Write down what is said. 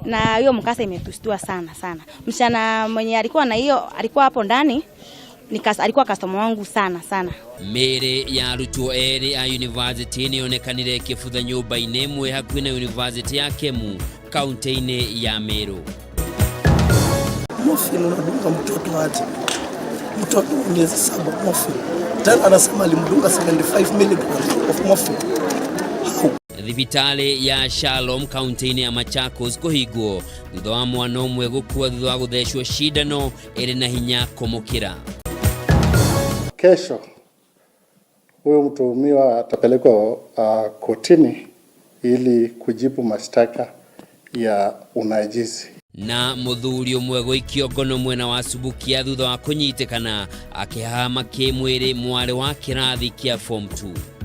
Na hiyo mkasa imetustua sana sana. Msichana mwenye alikuwa na hiyo alikuwa hapo ndani ni alikuwa customer wangu sana sana. Mĩĩrĩ ya arutwo erĩ a yunivasĩtĩ nĩyonekanire ĩkĩbutha nyũmba-inĩ ĩmwe hakuhĩ na yunivasĩtĩ ya Kemu kaunti-inĩ ya Meru. Morphine unadunga mtoto aje? Mtoto wa miezi 7 morphine. Tena anasema alimdunga 75 milligrams of morphine. How? Thibitarĩ ya Shalom kaunti-inĩ ya Machakos kũhingwo thutha wa mwana ũmwe gũkua thutha wa gũthecwo cindano ĩrĩ na hinya kũmũkĩra. Kesho huyu mtuhumiwa atapelekwa kotini ili kujibu mashtaka ya unajisi. Na mũthuri ũmwe gũikio ngono mwena wa Subukia thutha wa kũnyitĩkana akĩhahama kĩmwĩrĩ mwarĩ wa kĩrathi kĩa form 2.